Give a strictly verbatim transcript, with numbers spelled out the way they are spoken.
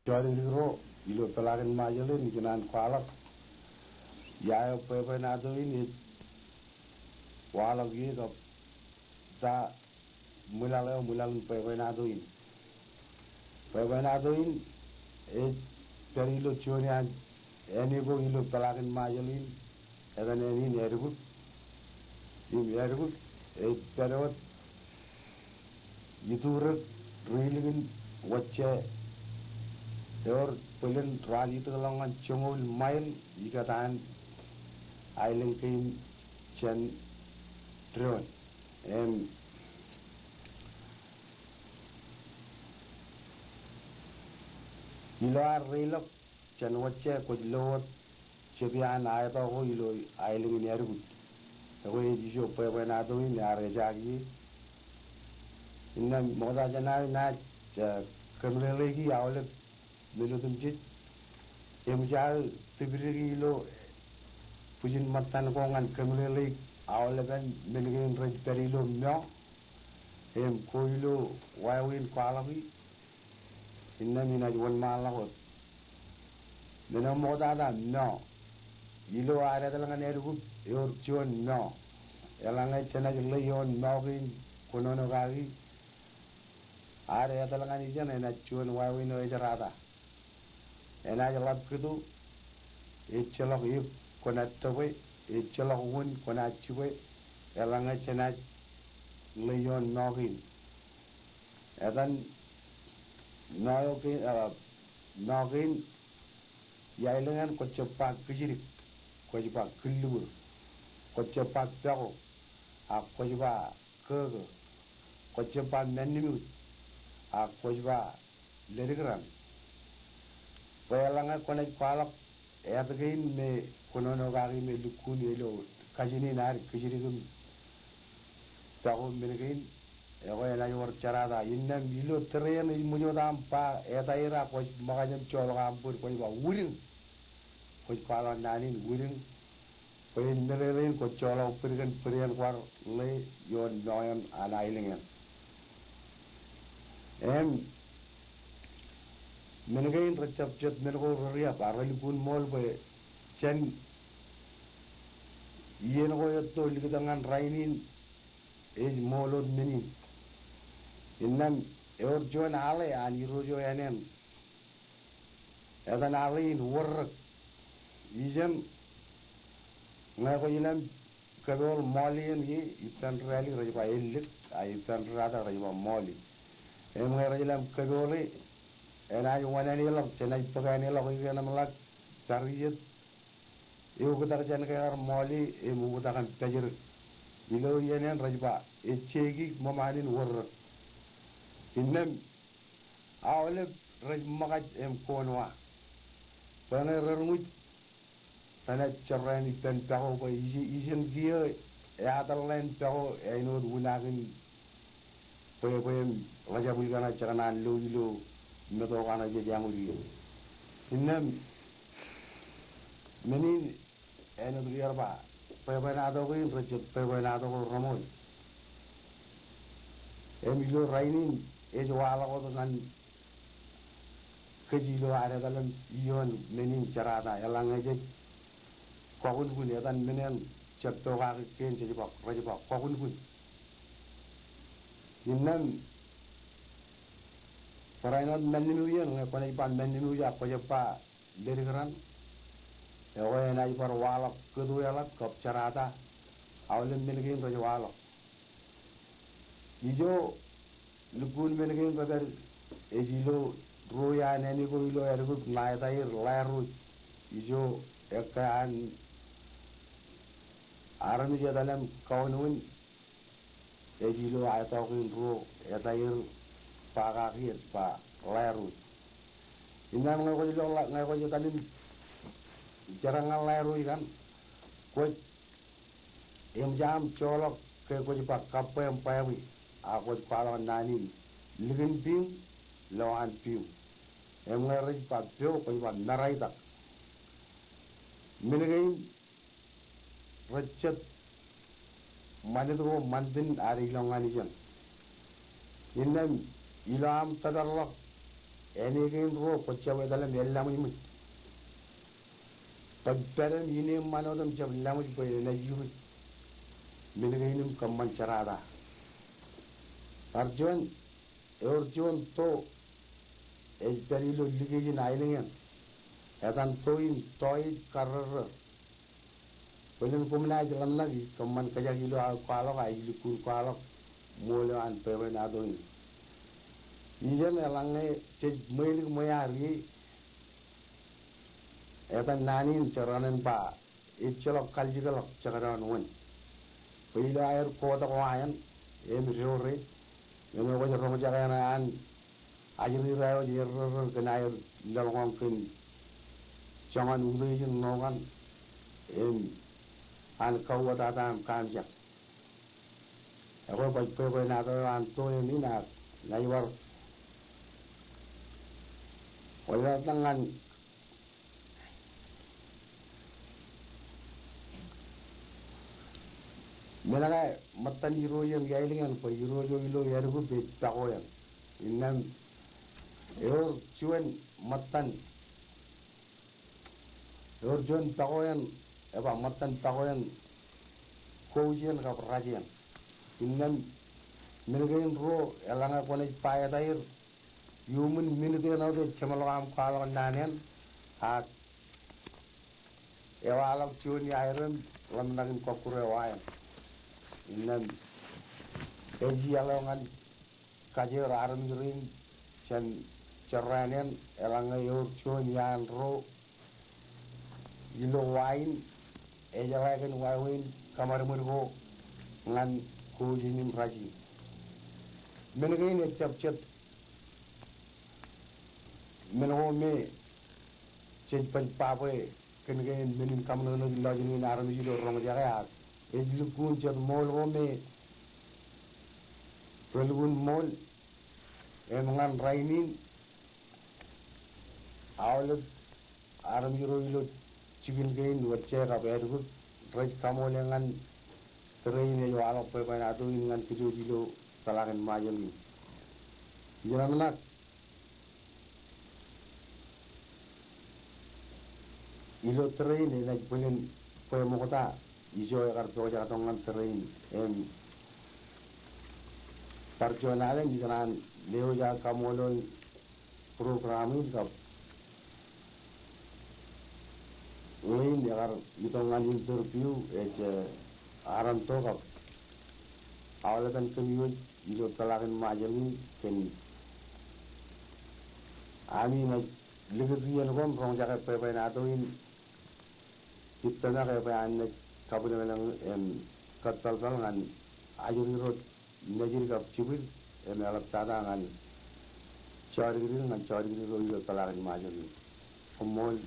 Joḷọk dik ro ilo peḷaakin Ṃajeḷ in ikōṇaan kwaḷọk ia eo bwebwenato in ej waḷọk ie kab ta ṃwilaḷ eo ṃwilaḷ in bwebwenato in. Bwebwenato in ej pād ilo juon āne ko ilo peḷaakin Ṃajeḷ in etan āne in Edkut. Im Edkut ej pād wōt iturōk ri-ilikin wōjje ewōr bōlen ruwalitōkḷọk ñan joñoul mail ikōtaan aelōñ kein jān doon. Im ilo ad reiḷọk jān wōjje kwōj lo wōt jet iaan aeto ko ilo aelōñ in Edkut. Ekwe ej ijo bwebwenato in ear ejaak ie. Innām ṃokta jān aō naaj kōmeḷeḷeiki aolep men otemjej. Eṃōj aō tipdiki ilo bwijin ṃōttan ko ñan kōmeḷeḷeik aolepen men kein rej pād ilo moṇ. Im ko ilo wāween kwaḷọki. Innām inaaj wōnṃaanḷọk wōt. Men eo ṃoktata moṇ. Ilo ad etal ñan Edkut ewōr juon moṇ. Eḷaññe jenaaj ḷe ioon moṇ kein kōnono kaki, ad etal ñan ijeṇ enaaj juon wāween eo ejerata. Enaaj ḷap kito, ejjeḷọk eok kwōnaaj tōpwe, ejjeḷọk wūn kwōnaaj jibwe, eḷaññe jenaaj ḷe ioon moṇ kein. Etan moṇ eo kein, ah, moṇ kein, iaelōñ eṇ kwōj jab ba kijidik, kwōj ba killubur, kwōj jab ba pako, ak kwōj ba kōkō, kwōj jab ba mānniṃuuj, ak kwōj ba leddik raṇ. Bwe eḷaññe kwōnaaj kwaḷọk āt kein me kōnono kaki me lukkuun ilo kajin in ad kijidik im pako men kein, ekwe enaaj wōr jerata. Innām ilo tōre eṇ ej ṃōj wōt aṃ ba etaer ak kwōj ṃōkaj im joḷọk aṃ bōd, kwōj ba widiñ. Kwōj kwaḷọk naan in widiñ. Bwe ej meḷeḷein kwōj joḷọk bōd kōn bōd eṇ kwaar ḷe ioon moṇ eṇ an aelōñ eṇ. Im men kein rejjab jet men ko reriab, ak relukkuun ṃool bwe jān iien ko etto likūt ñan rainin ej ṃool wōt men in. Innām ewōr juon aḷe an irooj eo āne eṇ etan aḷe in Wōrrōk. Ijeṇ ñe kwōj ilem kōpool ṃooli eṇ ie, ippān ri-ālik rej ba ellik, ak ippān ri-tata rej ba ṃooli. Im ñe rej ilem kōpoole, enaaj wōnaneḷọk, jenaaj bōkaneḷọk ikōṇemḷọk parijet, eoktak jān ke ear ṃooli im oktak im pājdik. Ilo iien eṇ rej ba ejjeiki ṃōṃaan in Wōrrōk. Innām aolep rej ṃōkaj im koon wa. Bwe ñe reruṃwij renaaj jorrāān ippān pako bwe ije, ijeṇ kiiō eatarḷāān pako āinwōt unaak in bwebwe im ḷajabwil kaṇe jekōṇaan lo ilo meto kaṇe jej āñwid ie. Innām men in āinwōt ke ear ba bwebwenato kein rejjab bwebwenato ko reṃool. Im ilo rainin ej waḷọk wōt ñan kōj ilo ad etal im ioon men in jerata, eḷaññe jej kọkunkun, etan men eṇ jab pokake kein jej ba, rej ba kọkunkun. Innām barāinwōt mānniṃ eo iien, ñe kwōnaaj ba mānniṃ eo iien ak kwōjab ba leddik raṇ, ekwe enaaj bar waḷọk kōto eḷap kab jerata aolep men kein rej waḷọk. Ijo lukkuun men kein rej pād ej ilo ruo iaan āne ko ilo Edkut ṇa etaer Ḷaeruuj. Ijo ekkā an armej etal im kaunwin ej ilo aetok in ruo etaer ba kaki ej ba Ḷaeruuj. Innām ñe kwōj lo, ñe kwōj etal im jerọñ ñan Ḷaeruuj kaṇ, kwōj eṃōj aṃ joḷọk ke kwōj ba kabbwe im bwebwi, ak kwōj kwaḷọk naan in likin piiṃ, lowaan piiṃ. Im ñe rej ba po, kwōj ba maraitak. Men kein rej jet ṃanit ko ṃantin ad ilọk ñan ijeṇ. Innām ilo aṃ tōparḷọk āne kein ruo kwōjab etal im āinlaṃōjṃōj. Baj pād im ineeṃṃan wōt im jab laṃōj bwe enaaj iruj men kein im kōṃṃan jerata. Bar juon, ewōr juon to ej pād ilo likej in aelōñ eṇ. Etan to in Tọiij Karrerrer. Bōlen koṃ naaj ḷōmṇak ij kōṃṃan kōjak ilo aō kwaḷọk, a ij lukkuun kwaḷọk ṃool eo an bwebwenato in. Ijeṇ eḷaññe jej ṃweelik ṃweear ie, etan naan in jeraṇen ba ejjeḷọk kaljekḷọk jekdọọn wōn. Bwe ilo aer kotak wa eṇ, im dewōj, men eo kwōj roñjake eṇ an ajri ro eo ej errerrer kōn aer lōḷñọñ kōn joñan utiej in ṇokan im an kauwōtata im kaamijak. Ekwe baj bwebwenato eo an to eṇ in ak naaj bar wōjatata ñan men ko ṃōttan irooj eṇ iaelōñ eṇ bwe irooj eo ilo Ādkub ej Pako eṇ. Innām ewōr juon ṃōttan, ewōr juon pako eṇ, eba ṃōttan pako eṇ, kouj eṇ kab rej eṇ. Innām men kein ruo eḷaññe kwōnaaj ba etaer iuṃwin minit eṇ wōt ej jeṃḷọk aṃ kwaḷọk naan eṇ, ak ewaḷọk juon iaer im ḷōmṇak in kọkkure wa eṇ. Innām ej iaḷ eo ñan kajeer armej rein jān jorrāān eṇ, eḷaññe ewōr juon iaan ro ilo wa in, ejeḷā kōn wāween kōṃadṃōd ko ñan kouj in im rej in. Men kein ejjab jet men ko me jej baj ba bwe kōn kein men in kaṃōṇōṇō in lọjilñin armej ilo roñjake, ak ej lukkuun jet ṃool ko me relukkuun ṃool. Im ñan rainin, aolep armej ro ilo jikin kein, Wōjje kab Ādkub, rej kaṃool ñan tōre in ej waḷọk bwebwenato in ñan kōj wōj ilo peḷaakin Ṃajeḷ in. Ijeṇ ṇak ilo tōre in enaaj bōlen bwe ṃokta ijo ekar pojak tok ñan tōre in. Im bar juon alen ikōṇaan lewōj aō kaṃṃoolol program in kab ḷein ekar itok ñan interview ej, eh, aramto kab aolepen kōm wōj ilo peḷaakin Ṃajeḷ in kōn ami naaj likūt iien ko im roñjake bwebwenato in. Ij tōmak bwe an naaj kabwilōñlōñ im kōtpalpal ñan ajri ro Nejid kab Jibwid im eḷaptata ñan jọdikdik ñan jọdikdik ro ilo peḷaakin Ṃajeḷ in. Koṃṃool.